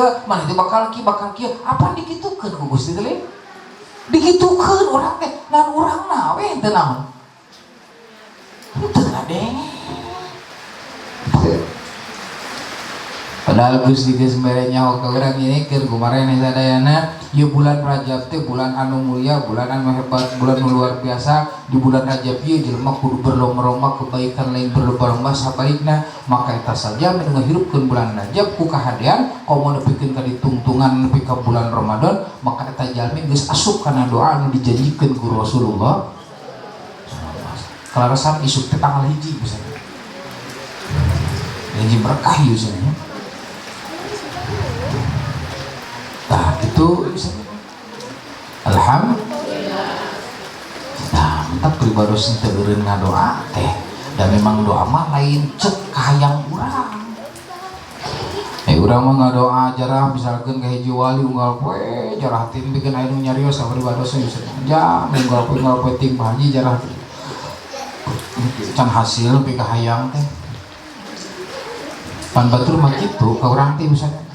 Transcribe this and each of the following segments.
kieu, maneh teh bakal kieu, bakal kieu. Apa dikitukeun ku Gusti teh? Dikitukeun urang teh, ngan urangna we teu naon. Teu ngadenge. Padahal Gusti geus mere nyaho ka urang ini keur kumaha sadayana, ieu bulan Rajab teh bulan anu mulia, bulan anu hebat, bulan anu luar biasa. Di bulan Rajab ieu jelema kudu berlomba-lomba kebaikan, lain berlomba-lomba sabalikna. Maka eta saja nu ngahirupkeun bulan Rajab ku kahadean komo nepikeun ka ditungtungan nepi ka bulan Ramadan, maka eta jalmi geus asup kana doa anu dijanjikeun ku Rasulullah. Kalarasan isuk teh tanggal 1 bisa. Janji berkah ieu cenah. Nah, itu bisa. Alhamdulillah. Nah, mentak pribados teu eureun ngadoa teh. Dan memang doa mah lain cek kahayang urang. Urang mah ngadoa jarah misalkan ka hiji wali unggal poe jarah tim bikin aya nu nyarios ka pribados bisa. Ja unggal poe ting haji jarah can hasil nepi ka hayang teh. Pan batur mah kitu ka urang teh misalkan.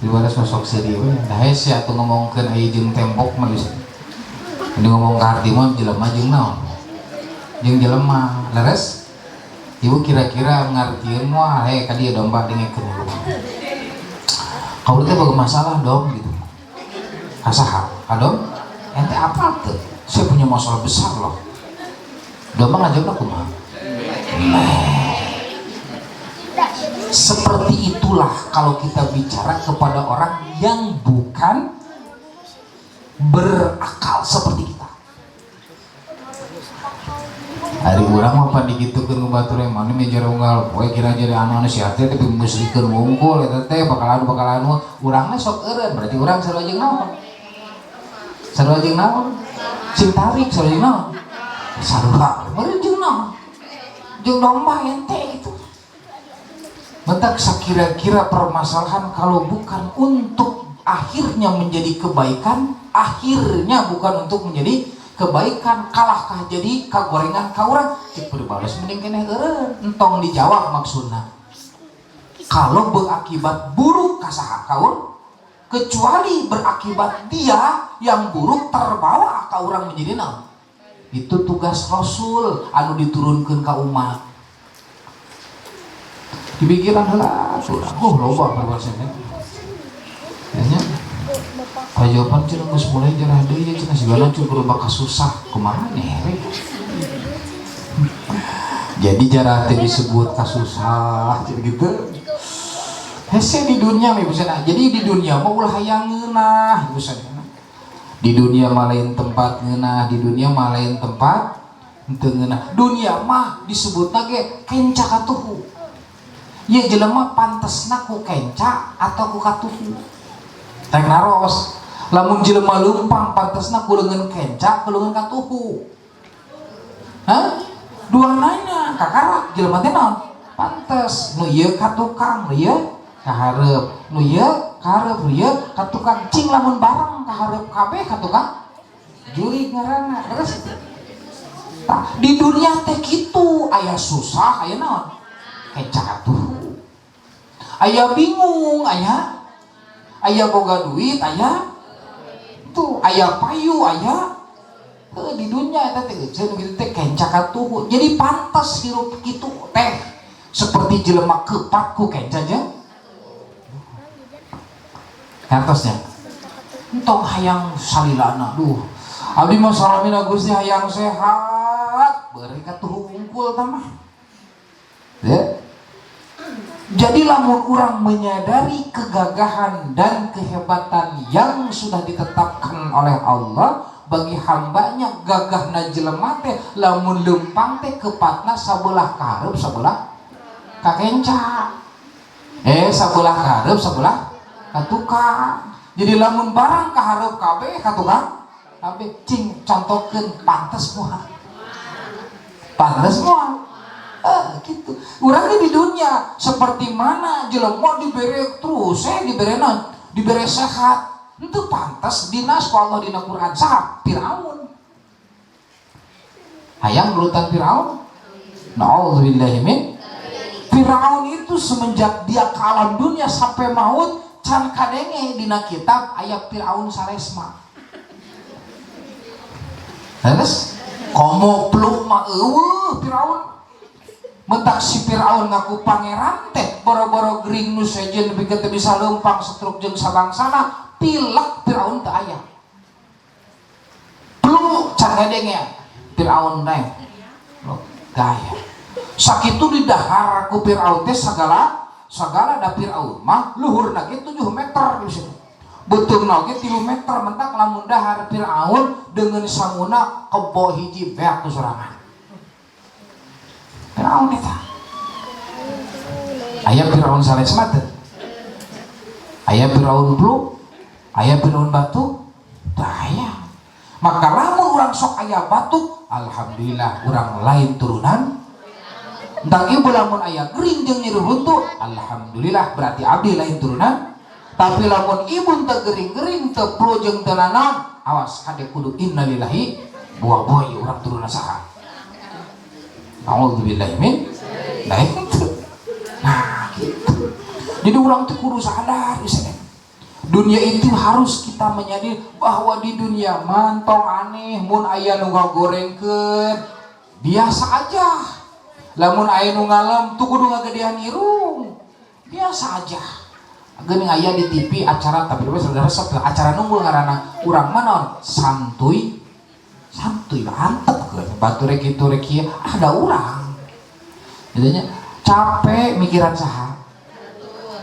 Pribados mah sok seuri we. Da hese atuh ngomongkeun aya jeung tembok mah bisa. Ini ngomong ka harti mah jelema jeung naon? Jeung jelema, leres? Ibu kira-kira ngartieun moal he ka dieu domba dengekeun ibu. Kaula teh boga masalah dong gitu. Kasaha? Adom? Ente apa tuh? Saya punya masalah besar loh. Domba ngajawabna kumaha? Nah. Seperti itulah kalau kita bicara kepada orang yang bukan berakal seperti kita. Hari urang mah pan dikitukeun ku batur mana meja unggal poe kira jadi anu anu sia teh tapi musyrikeun wungkul eta teh bakal anu urangna sok eureun, berarti urang sarua jeung naon? Sarua jeung naon? Sing tarik sarua jeung naon? Sarua meureun jeung naon? Jeung domba ente gitu. Mentak sakira-kira permasalahan kalau bukan untuk akhirnya menjadi kebaikan, akhirnya bukan untuk menjadi kebaikan, kalahkah jadi kagorengan ka urang, cek pribados mending keneh eureun, entong dijawab maksudna. Kalau berakibat buruk kasaha kaur, kecuali berakibat dia yang buruk terbawa ka urang menjadi naon. Itu tugas Rasul anu diturunkeun ka umat. Di pikiran heula urang, oh loba perbahasannya. Nya kajawaban cenah geus mulai jarah deui cenah sigana cukup berubah kasusah kumaha nih we. Jadi jarah teh disebut kasusah jadi gitu. Hese di dunia mah ibu sana. Jadi di dunia mah ulah hayang ngeunah ibu sana. Di dunia mah lain tempat ngeunah, di dunia mah lain tempat henteu ngeunah. Dunia mah disebutna ge kenca katuhu. Ye jelema pantesna ku kenca atau ku katuhu. Rek naros. Lamun jelema leumpang pantesna ku leungeun kenca, ku leungeun katuhu. Hah? Dua nanya kakarak jelema teh naon? Pantes nu ieu ka tukang, nu ieu ka hareup, nu ieu ka hareup, nu ieu ka tukang. Cing lamun bareng ka hareup kabeh ka tukang jurig ngaranna. Terus tah di dunia teh kitu, aya susah, aya naon? Kenca katuhu. Aya bingung, aya aya boga duit, aya tuh aya payu, aya heuh di dunia eta teh euceun kitu teh kenca katuhu. Jadi pantas hirup kitu teh seperti jelema kepat ku kenca jeung kantosnya. Entong hayang salilana, duh abdi mah salamina Gusti hayang sehat, beureui katuhu wungkul tah mah. Ya. Jadi lamun urang menyadari kegagahan dan kehebatan yang sudah ditetapkan oleh Allah bagi hambanya, gagahna jelema teh lamun leumpang teh kepatna sabelah ka hareup sabelah ka kenca. Sabelah ka hareup sabelah ka tukang. Jadi lamun barang ka hareup kabeh ka tukang kabeh, cing contohkeun pantes moal. Pantes moal. Gitu. Urang di dunia seperti mana jelema dibere terus, dibere naon? Dibere sehat. Itu pantas dinas ku Allah dina Quran. Saha? Firaun. Hayang nurutan Firaun? Na'udzubillahi min. Firaun itu semenjak dia ke alam dunia sampai maut Can kadenge dina kitab aya Firaun salesma. Terus komo flu mah euweuh Firaun. Mentak si Firaun ngaku pangeran teh boro-boro gering nu sejen nepi teu bisa leumpang setruk jeung sabangsana, pilek Firaun teu aya. Flu can ngadenge Firaun teh. Gaya. Sakitu didahar ku Firaun teh sagala sagala, da Firaun mah luhurna ge 7 meter di situ. Beuteungna ge 3 meter, mentak lamun dahar Firaun dengan sanguna kebo hiji beak ku sorangan. Firaun eta. Aya Firaun salesma teu? Aya Firaun flu? Aya Firaun batuk? Teu aya. Maka lamun urang sok aya batuk, alhamdulillah urang lain turunan. Entang ibu lamun aya gering jeung nyeri huntu, alhamdulillah berarti abdi lain turunan. Tapi lamun ibu teu gering-gering, teu flu jeung teu nanaon, awas kade kudu innalillahi, buah-buah urang turunan saha. A'udzubillahi min. Nah itu. Nah gitu. Jadi urang tuh kudu sadar misalnya. Dunia itu harus kita menyadari bahwa di dunia mantong aneh mun aya nu ngagorengkeun biasa aja. Lamun aya nu ngalem tuh kudu ngagedean irung. Biasa aja. Geuning aya di TV acara, tapi we saudara resep acara nunggul ngaranna urang mah naon santuy santuy antep ke batur rek kitu rek kieu ada urang. Jadinya capek mikiran saha,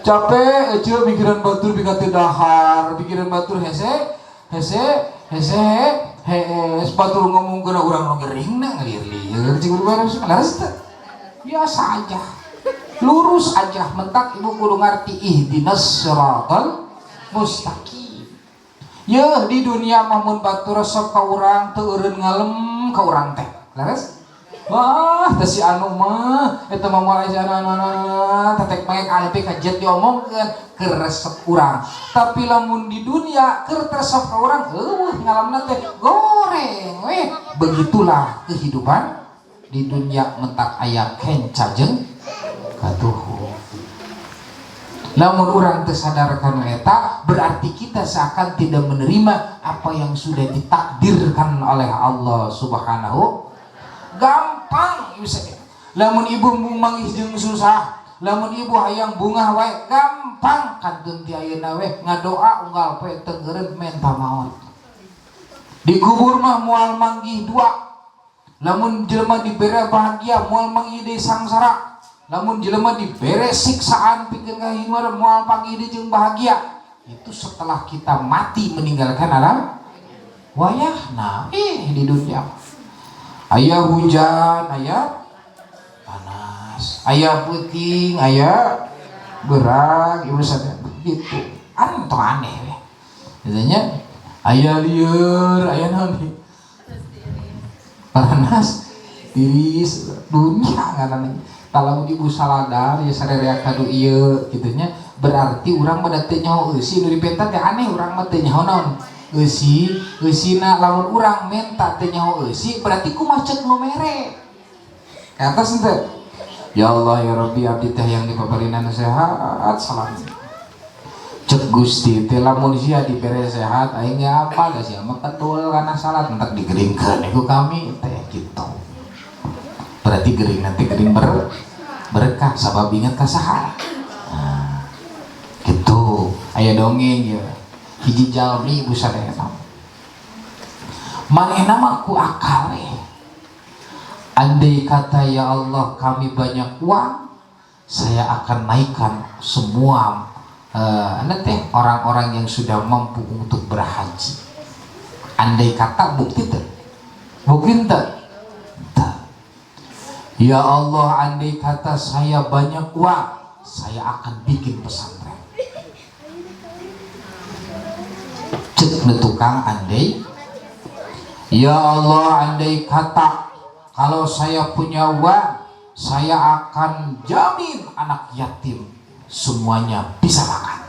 capek aja mikiran batur bika teu dahar, pikiran batur hese hese hese hees, batur ngomong kena urang nu gering na ngalir-lieur cing beres leres teu, biasa aja, lurus aja. Mentak ibu kudu ngarti ihdinas siratal mustaqim. Yeuh, di dunia mah mun batur resep ka urang teu eureun ngalem ka urang teh leres. Wah, teh si anu mah eta mah moal aya anu anu tetek pengek anu teh kajet diomongkeun keur resep urang. Tapi lamun di dunia keur resep ka urang eueuh ngalamna teh goreng we. Begitulah kehidupan di dunia, mentak aya kenca jeung katuhu. Lamun urang teu sadar kana eta, berarti kita seakan tidak menerima apa yang sudah ditakdirkan oleh Allah Subhanahu. Gampang bisa. Lamun ibu manggih jeung susah, lamun ibu hayang bungah wae gampang, kantun ti ayeuna we ngadoa unggal poe teu ngeureun menta maot. Dikubur mah moal manggih dua. Lamun jelema dibere bahagia moal manggih deui sangsara. Lamun jelema dibere siksaan pikeun ngahingar moal panggih deui jeung bahagia. Itu setelah kita mati meninggalkan alam wayahna. Di dunia aya hujan, aya panas, aya peuting, aya beurang, ibu sadar begitu. Aneh aneh we. Misalnya aya lieur, aya naon deui? Panas, tiris, dunia ngaranna. Kalau ibu saladar ya sarerea kadu ieu kitu nya, berarti urang mah teu nyaho eusi nu dipenta teh aneh, urang mah teu nyaho naon eusi eusina. Lamun urang menta teu nyaho eusi, berarti kumaha ceuk nu mere ka atas henteu? Ya Allah ya Rabbi, abdi teh yang dipaparinan sehat salam. Cek Gusti teh lamun sia dibere sehat aing ge apa da sia mah ketul kana salat, entek digeringkeun ku kami teh gitu. Berarti gering nanti gering berkah sabab ingat ka saha. Nah, gitu. Aya dongeng ya, hiji jalmi ibu sadayana manehna mah ku akal we. Andai kata ya Allah kami banyak uang, saya akan naikkan semua nanti orang-orang yang sudah mampu untuk berhaji. Andai kata, bukti tuh, bukti tuh. Ya Allah, andai kata saya banyak uang, saya akan bikin pesantren. Cek nu tukang andai. Ya Allah, andai kata kalau saya punya uang, saya akan jamin anak yatim semuanya bisa makan.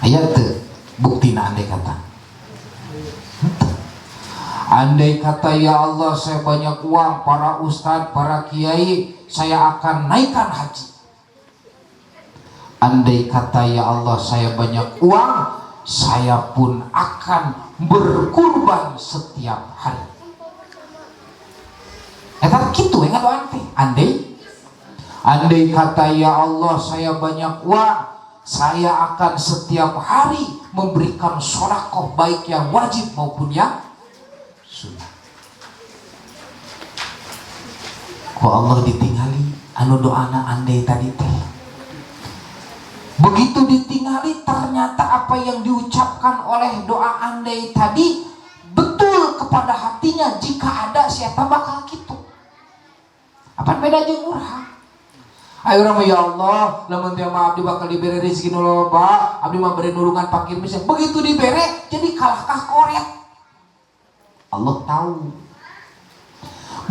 Aya teu buktina andai kata? Andai kata ya Allah saya banyak uang, para ustadz, para kiai, saya akan naikkan haji. Andai kata ya Allah saya banyak uang, saya pun akan berkurban setiap hari. Eta kitu ya ngadoan teh. Andai, andai kata ya Allah saya banyak uang, saya akan setiap hari memberikan sodakoh, baik yang wajib maupun yang sunnah. Ku Allah ditinggali anu doana andai tadi teh. Begitu ditinggali, ternyata apa yang diucapkan oleh doa andai tadi betul kepada hatinya, jika ada siapa bakal gitu. Apa beda jeung urang? Ayo urang, ya Allah, lamun teu mah abdi bakal dibere rezeki nu loba, abdi mah bere nulungan fakir miskin. Begitu dibere jadi kalahkah koret. Allah tahu.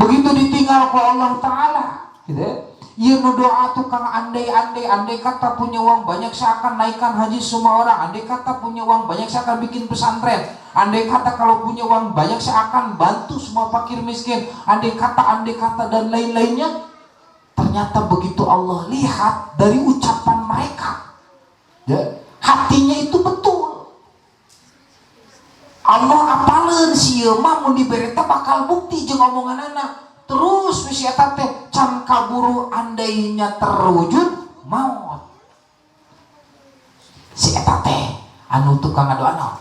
Begitu ditinggal ku Allah Ta'ala, gitu ya. Ieu nu doa tukang andai-andai, andai kata punya uang banyak saya akan naikkan haji semua orang, andai kata punya uang banyak saya akan bikin pesantren, andai kata kalau punya uang banyak saya akan bantu semua fakir miskin, andai kata dan lain-lainnya. Ternyata begitu Allah lihat dari ucapan mereka, ya, hatinya itu betul. Allah apaleun si ieu mah mun dibere teh bakal bukti jeung omonganana. Terus si eta teh can kaburu andainya terwujud, maut. Si eta teh anu tukang ngadoa naon?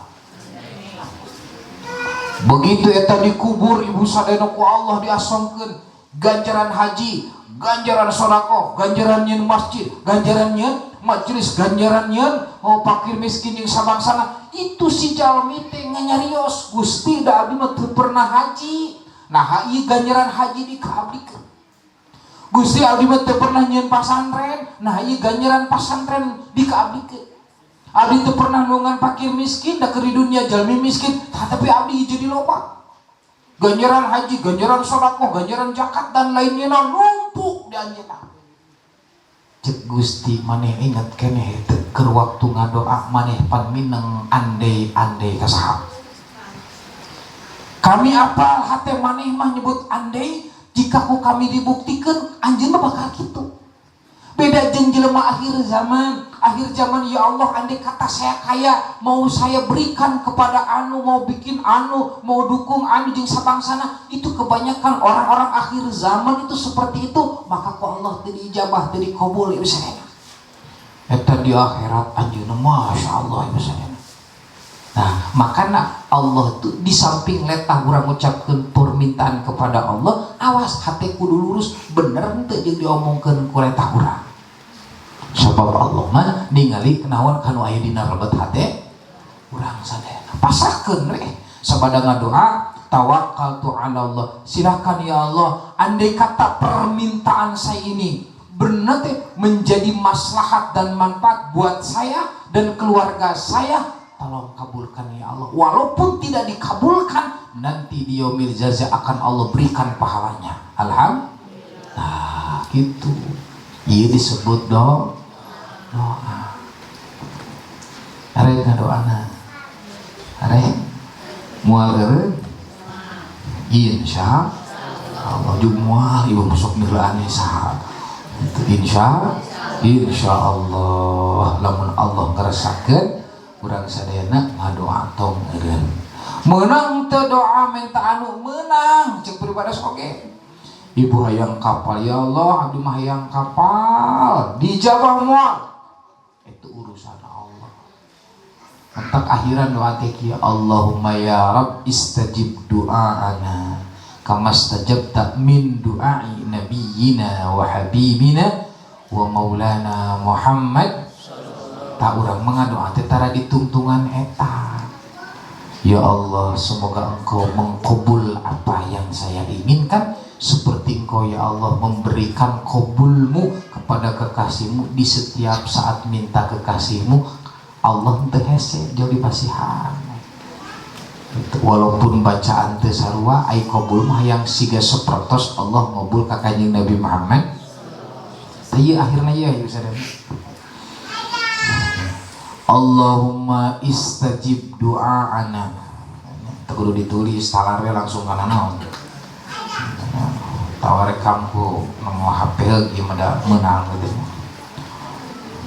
Begitu eta dikubur, ibu sadayana, ku Allah diasongkeun ganjaran haji, ganjaran sodakoh, ganjaran nyeun masjid, ganjaran nyeun majelis, ganjaran nyeun oh fakir miskin jeung sabangsana. Itu si jalmi teh nganyarios, "Gusti, da abdi mah teu pernah haji. Nah, ieu ganjaran haji di ka abdi. Gusti, abdi mah teu pernah nyieun pasantren. Nah, ieu ganjaran pasantren di ka abdi. Abdi teu pernah nulungan fakir miskin, da keur di dunia jalmi miskin, tah, tapi abdi jadi loba. Ganjaran haji, ganjaran sodakoh, ganjaran zakat dan lainnya numpuk di anjeunna." Cek Gusti, "Maneh inget keneh teu keur waktu ngadoa maneh pan mineng andai-andai ka saha? Kami apal hate maneh mah nyebut andai, jika ku kami dibuktikan anjeun mah bakal kitu. Beda jeung jelema akhir zaman. Akhir zaman, ya Allah, andai kata saya kaya, mau saya berikan kepada anu, mau bikin anu, mau dukung anu jeung sabangsana." Itu kebanyakan orang-orang akhir zaman itu seperti itu, maka ku Allah teu diijabah, teu dikabul ieu sadayana. Eta di akhirat anjeunna masya Allah ieu sadayana. Nah, makanya Allah tuh di samping letah urang ucapkeun permintaan kepada Allah, awas, hati kudu lurus, bener henteu jeung diomongkeun ku letah urang. Sebab Allah mah ningali kenawan kanu aya dina lebet hate urang sadayana. Pasrahkeun we. Sabada ngadoa, tawakkaltu ala Allah. Silakan ya Allah, andai kata permintaan saya ini benar teh menjadi maslahat dan manfaat buat saya dan keluarga saya, tolong kabulkan ya Allah. Walaupun tidak dikabulkan, nanti di yaumil jaza akan Allah berikan pahalanya. Alhamdulillah. Nah, gitu. Iya disebut doa. Arek ngadoana? Arek? Moal eureun? Insya Allah juga moal ibu masuk nilai saha. Itu insya Allah lamun Allah ngeresakeun urang sadayana ngadoa tong eureun. Meunang teu doa minta anu meunang cek pribadi oge. Ibu hayang kapal, ya Allah abdi mah hayang kapal, dijabah moal? Itu urusan Allah. Entak akhiran doa teh kieu, Allahumma ya Rabb istajib du'aana kama stajabta min du'ai nabiyyina wa habibina wa maulana Muhammad. Tak urang mengadoa teh tara ditungtungan eta. Ya Allah, semoga Engkau mengkabul apa yang saya inginkan seperti Engkau ya Allah memberikan kabulmu kepada kekasihmu di setiap saat minta kekasihmu. Allah teu hese jauh dipasihan. Walaupun bacaan teu sarua, ai kabul mah yang siga sapertos Allah ngabul ka Kanjeng Nabi Muhammad. Tah ieu akhirna ieu ya sadaya. Allahumma istajib du'aana. Teu kudu ditulis, talar we langsung kana naon. Tawa rekam ku nomor HP ieu mah da meunang gitu.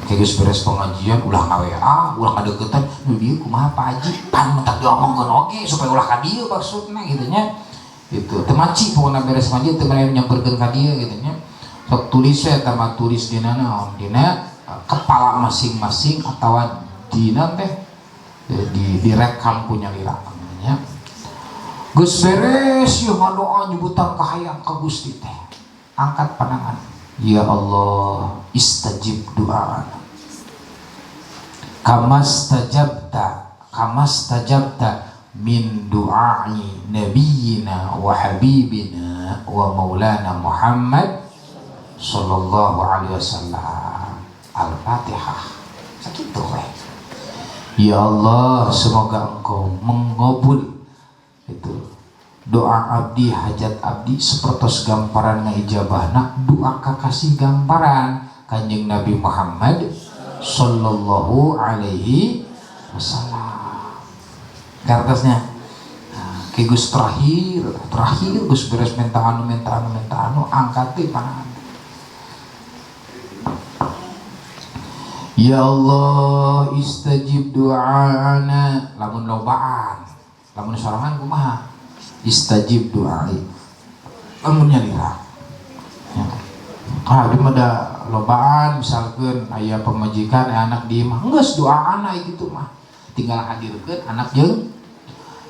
Kayak geus beres pengajian ulah nga-WA, ulah ngadeukeutan nu dieu kumaha Pak Haji, pan mentak diomongkeun oge supaya ulah ka dieu maksudna gitu nya. Itu teu maci pokona beres ngaji teu mere nyamperkeun ka dieu gitu nya. Sok tulis we eta mah, tulis dina naon, dina kepala masing-masing atawa dina teh di direkam punya lila nya. Geus beres ieu ngadoa, nyebutan kahayang ka Gusti teh, angkat pandangan, "Ya Allah, istajib doa kamastajabta kamastajabta min du'ai nabiyina wa habibina wa maulana Muhammad sallallahu alaihi wasallam. Al-Fatihah." Sakitu we. Ya Allah, semoga Engkau mengabul itu doa abdi, hajat abdi, sepertos gamparan ngaijabahna doa kakasih gamparan Kanjeng Nabi Muhammad sallallahu alaihi wasallam. Kartasnya, nah, geus terakhir terakhir, geus beres minta anu, minta anu, minta anu, angkat di panangan, "Ya Allah, istajib doana." Lamun lobaan, lamun sorangan kumaha? "Istajib doai." Lamun nyalira ya. Ah, abdi mah da lobaan, misalkan aya pamajikan, aya anak di imah, geus doa anak gitu mah tinggal hadirkeun anak jeung,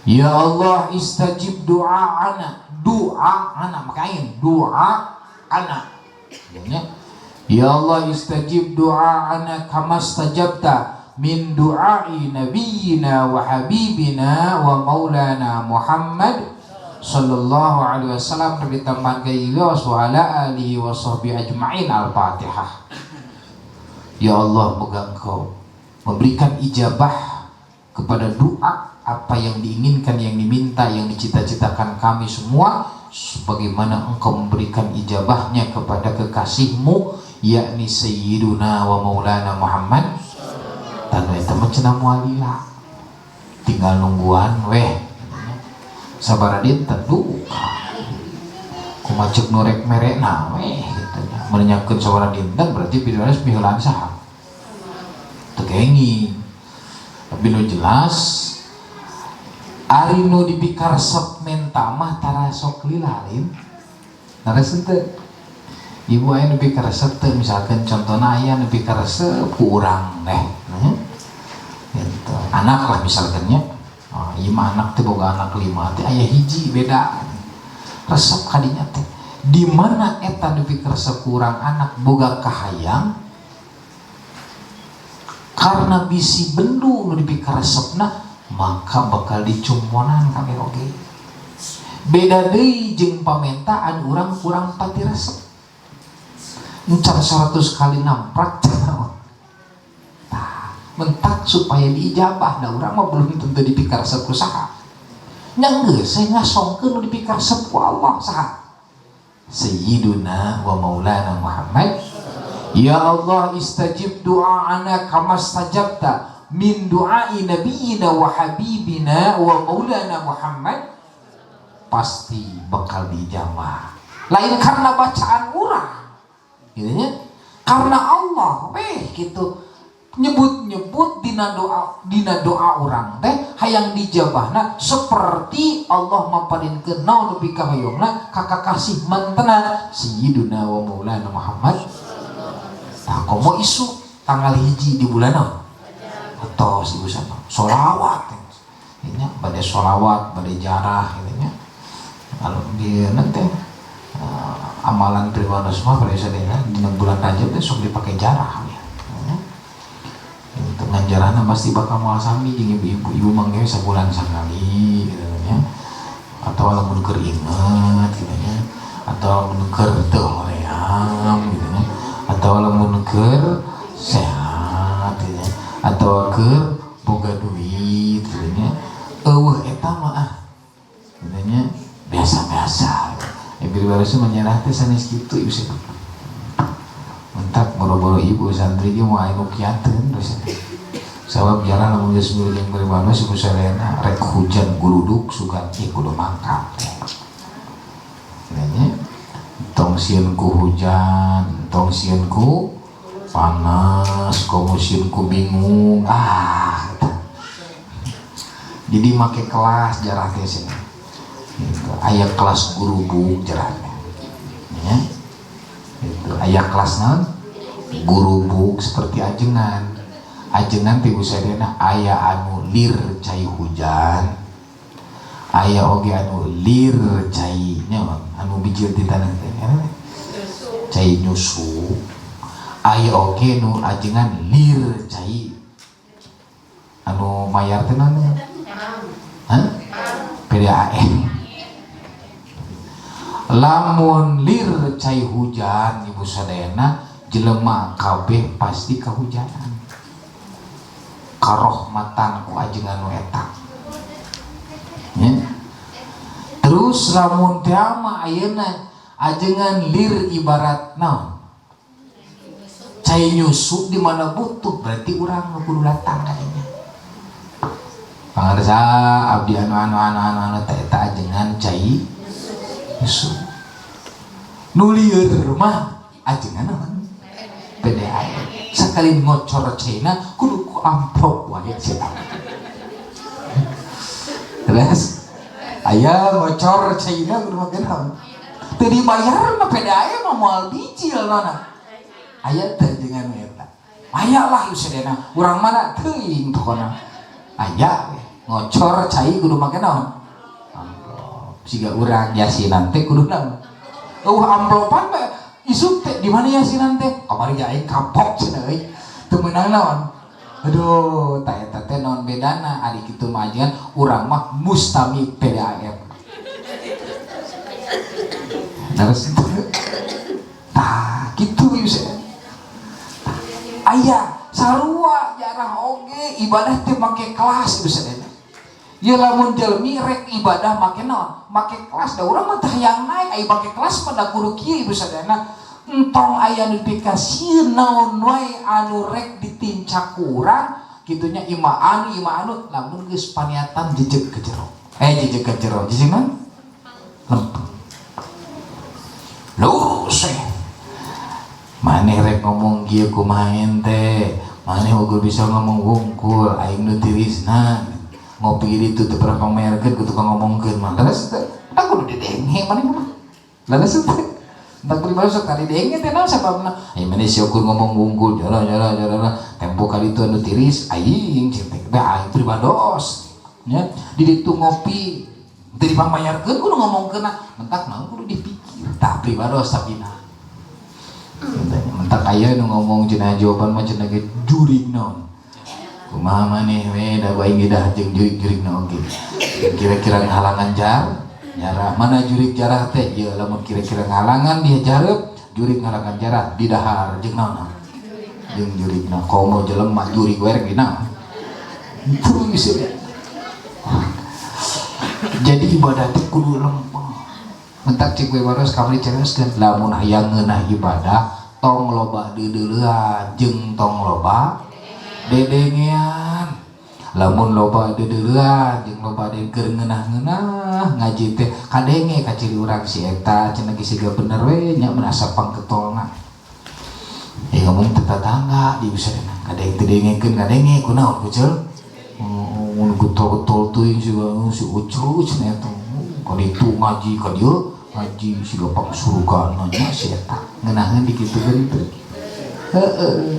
"Ya Allah, istajib doa anak." Doa anak makain doa anak ya. "Ya Allah, istajib doa anak kama stajabta min du'ai nabiyyina wa habibina wa maulana Muhammad sallallahu alaihi wasallam." Ditambahan ke wa ala alihi wa sahbihi ajma'in. Al-Fatihah. Ya Allah, moga Engkau memberikan ijabah kepada doa apa yang diinginkan, yang diminta, yang dicita-citakan kami semua, sebagaimana Engkau memberikan ijabahnya kepada kekasihmu, yakni Sayyiduna wa Maulana Muhammad. Tanu eta mah cenah moal lila, tinggal nungguan weh sabaraha dinten duka kumaha cek nu rek mere nah weh gitu nya. Menanyakeun sabaraha dinten berarti pidunas piheulaan saha teu kenging. Tapi nu jelas ari nu dipikaresep menta mah tara sok lila lain nares teu. Ibu, aya nu pikaresep teu? Misalkan contohna aya nu pikaresep ku urang teh gitu. Anak lah misalkan nya. Oh, ieu mah anak teh boga anak lima teh aya hiji beda resep kadinya teh. Di mana eta nu pikaresep ku urang anak boga kahayang, karena bisi bendu nu dipikaresepna maka bakal dicumponan kabeh oge. Beda deui jeung pamentaan urang kurang pati resep, encan 100 kali namprak. Tah, mentak supaya diijabah da urang mah belum tentu dipikaresep ku saha nya. Geus saya ngasongkeun nu dipikaresep ku Allah saha? Sayyiduna wa Maulana Muhammad. "Ya Allah, istajib du'ana kama stajabta min du'ai nabiyina wa habibina wa maulana Muhammad." Pasti bakal dijamah, lain karena bacaan urang gitu nya, karena Allah weh gitu. Nyebut-nyebut dina doa urang teh hayang dijabahna seperti Allah maparinkeun naon nepi ka hoyongna ka kakasih mantena Sayyiduna wa Maulana Muhammad. Tah, komo isuk tanggal 1 di bulan naon atos, ibu sama solawat ini, bade solawat, bade jarah gitu nya. Kalau di nanti amalan primados mah pada sadayana dina bulan Rajab teh sok dipakai jarah ya. Itu ngan jarahna pasti bakal moal sami jeung ibu-ibu. Ibu mangge sabulan sakali gitu nya, atau lamun keur inget gitu nya, atau lamun keur teu hoream gitu nya, atau lamun keur sehat gitu nya, atau keur boga duit gitu nya. Eueuh eta mah ah gitu nya, biasa-biasa. Ibu baru menyerah teh sanes kitu ibu sih. Mentak boro-boro ibu, santri ge moal anu kiateun terus. Sabab jalan lamun geus jeung beribadah ibu sadayana rek hujan guruduk sugan ih kudu mangkat teh. Nya tong sieun ku hujan, tong sieun ku Panas, komo sieun ku bingung. Ah, jadi make kelas jarah teh cenah. Gitu. Aya kelas gurubug jarah teh. Ya. Itu aya kelas naon? Gurubug seperti ajengan. Ajengan teh usadena aya anu lir cai hujan. Aya oge anu lir cai nya anu bijil di tanah teh. Cai nyusu. Aya oge nu ajengan lir cai anu mayar teh naon? Hah? PDAM. Lamun lir cai hujan, ibu sadayana, jelema kabeh pasti kehujanan, karohmatan ku ajengan nu eta ya. Terus lamun teh mah ayeuna ajengan lir ibarat naon, cai nyusu, di mana butuh berarti urang nu kudu datang kadinya. Pangarsa abdi anu anu anu anu anu, teh eta ajengan cai nyusu. Nu lieur mah ajengan naon? PDAM. Sekali ngocor caina kudu ku amplop wae cenah. Terus aya ngocor caina kudu make naon? Teu dibayar mah PDAM mah moal bijil nona. Aya teh ajengan eta? Aya lah sadayana. Urang mana teuing pokona. Aya ngocor cai kudu make naon? Amplop. Siga urang yasinan teh kudu naon? Euweuh amplopan mah isuk teh di mana yasinan teh? Kamari aing kapok cenah euy. Teu meunang naon? Aduh, tah eta teh naon bedana ari kitu mah ajengan, urang mah mustami PDAM. Terus tah kitu ieu. Aya sarua jarah oge ibadah teh make kelas ieu sadayana. Ya lamun jelmi rek ibadah make naon? Make kelas, da urang mah teh hayang naik, aya make kelas mah da kudu kieu, ibu sadayana. Entong aya nu dikasieun naon wae anu rek ditincak ku urang kitunya, ima anu ima anu, lamun geus paniatan jejeg ke jero. Eh, jejeg ke jero, jejeg naon? Lempeng. Lurus eh. Maneh rek ngomong kieu kumaha ente? Maneh ukur bisa ngomong wungkul, aing nu tirisna. Ngopi di itu teu pernah pamerkeun ku tukang ngomongkeun mah. Leres teu? Da kudu didenge maneh mah. Leres teu? Entak pribadi sok tadi denge teh naon sababna? Ai maneh sia ukur ngomong wungkul, jara jara jara, tempo kali itu anu tiris aing cek teh. Da aing pribados. Nya, di ditu ngopi teu dipangbayarkeun kudu ngomongkeun, mentak naon kudu dipikir. Tah, pribados sabina. Mentak aya nu ngomong cenah jawaban mah cenah ge jurig naon. Kumaha maneh we, da aing ge dah jeung jurig-jurigna oge. Kira-kira ngahalangan jarah mana jurig jarah teh? Ieu lamun kira-kira ngahalangan dia jareup, jurig ngahalangan jarah di dahar jeung naon? Jeung jurigna. Komo jelema jurig we rek dina. Itu bisa. Jadi ibadah teh kudu lempeng. Mentak cik we waros kamari carioskeun, lamun hayang ngeunah ibadah tong loba deudeulean jeung tong loba dedengean. Lamun loba deudeulean jeung loba keur ngeunah-ngeunah ngaji teh kadenge ka ciri urang, si eta cenah geus siga bener we nya merasa pangketolna. Eh, ngomong teh tetangga di bisa kadenge teu dengekeun, kadenge kunaon kucel? Mun getol-getol teuing siga si Ucu cenah eta. Ka ditu ngaji, ka dieu ngaji siga pang surga nya si eta. Ngeunaheun dikitukeun teh. Heeh.